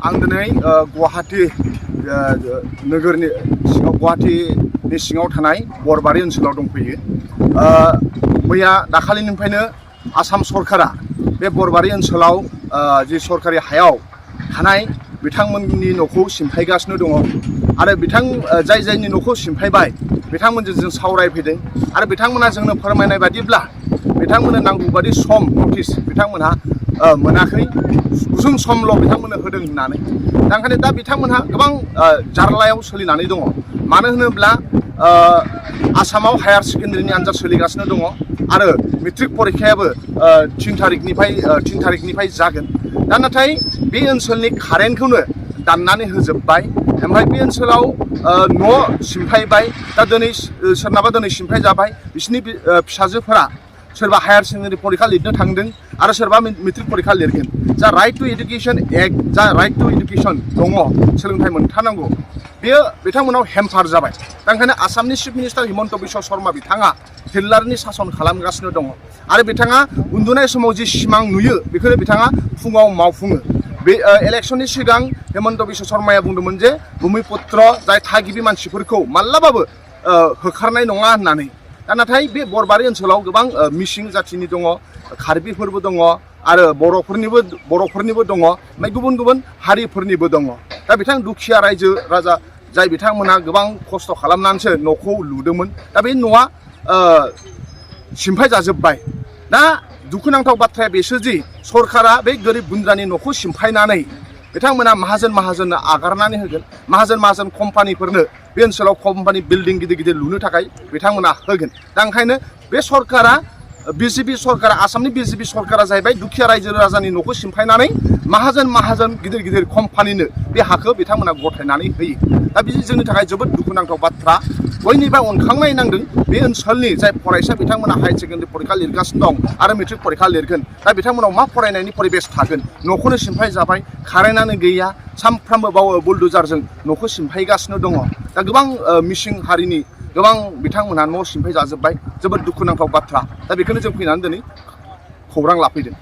आं दिनै गुवाहाटी नोगोरनि सिङाव गुवाहाटीनि सिङाव थानाय बरबारि ओनसोलाव दंफैयो। मैया दाखालिनिफ्रायनो आसाम सरकारा बे बरबारि ओनसोलाव जि सरकारि हायाव थानाय बिथांमोननि न'खौ सिमफायगासिनो दङ आरो जायनि न'खौ सिमफायबाय बिथांमोनजों जों सावरायफैदों आरो बिथांमोना जोंनो फोरमायनाय बादिब्ला बिथांमोननो नांगौ बादि सम नटिस बिथांमोनहा मोनाखै, गुसुं समल' बिथांमोननो होदों होननानै। दा ओंखायनो दा बिथांमोनहा गोबां जारलायाव सोलिनानै दङ। मानो होनोब्ला आसामाव हायार सेकेन्डारिनि आनजाद सोलिगासिनो दङ आरो मेट्रिक परिखायाबो 3 थारिखनिफ्राय जागोन। दा नाथाय बे ओनसोलनि कारेन्टखौनो दाननानै होजोब्बाय। ओमफ्राय बे ओनसोलाव न' सिमफायबाय। दा सोरनाबा दिनै सिमफाय जाबाय। बिसोरनि फिसाजोफोरा सोरबा हायार सेकेन्डारि परिखा लिरनो थांदों आरो सोरबा मेट्रिक परिखा लिरगोन। जा राइट टु एडुकेसन एक्ट, जा राइट टु एडुकेसन दङ, सोलोंथाइ मोनथारनांगौ, बेयो बिथांमोनाव हेम्पार जाबाय। दा ओंखायनो आसामनि चिफ मिनिस्टार हिमन्त बिश्व शर्मा बिथाङा हिटलारनि सासन खालामगासिनो दङ आरो बिथाङा उन्दुनाय समाव जि सिमां नुयो बेखौनो बिथाङा फुङाव मावफुङो। बे इलेक्सननि सिगां हिमन्त बिश्व शर्माया बुंदोंमोन जे भुमिपुत्र जाय थागिबि मानसिफोरखौ माब्लाबाबो होखारनाय नङा होननानै। दा नाथाय बे बरबारि ओनसोलाव गोबां मिसिं जाथिनि दङ, कार्बिफोरबो दङ आरो बर'फोरनिबो दङ, ओमफ्राय गुबुन गुबुन हारिफोरनिबो दङ। दा बिथां दुखिया रायजो राजा जाय बिथांमोना गोबां खस्थ' खालामनानैसो न'खौ लुदोंमोन, दा बे न'आ सिमफाय जाजोब्बाय। दा दुखुनांथाव बाथ्राया बेसो दि सरकारा बे गोरिब गुन्द्रानि न'खौ सिमफायनानै बिथांमोना माहाजोननो आगारनानै होगोन। माहाजोन कम्पानिफोरनो बे ओनसोलाव कम्पानि बिल्डिं गिदिर गिदिर लुनो थाखाय बिथांमोना होगोन। दा ओंखायनो बे सरकारा बिजेपि सरकारा, आसामनि बिजेपि सरकारा जाहैबाय दुखिया रायजो राजानि न'खौ सिमफायनानै माहाजोन गिदिर कम्पानिनो बे हाखौ बिथांमोना गथायनानै होयो। दा बे जोंनि थाखाय जोबोद दुखुनांथाव बाथ्रा। बयनिफ्राय अनखांनाय नांदों बे ओनसोलनि जाय फरायसा बिथांमोना हायार सेकेन्डारि परिखा लिरगासिनो दं आरो मेट्रिक परिखा लिरगोन। दा बिथांमोनाव मा फरायनायनि परिबेस थागोन? न'खौनो सिमफाय जाबाय, कारेन्टआनो गैया, सानफ्रामबो बुलडुजारजों न'खौ सिमफायगासिनो दङ। दा गोबां मिसिं हारिनि गोबां बिथांमोनहा न' सिमफाय जाजोब्बाय। जोबोद दुखुनांथाव बाथ्रा। दा बेखौनो जों फैनानै दिनै खौरां लाफैदों।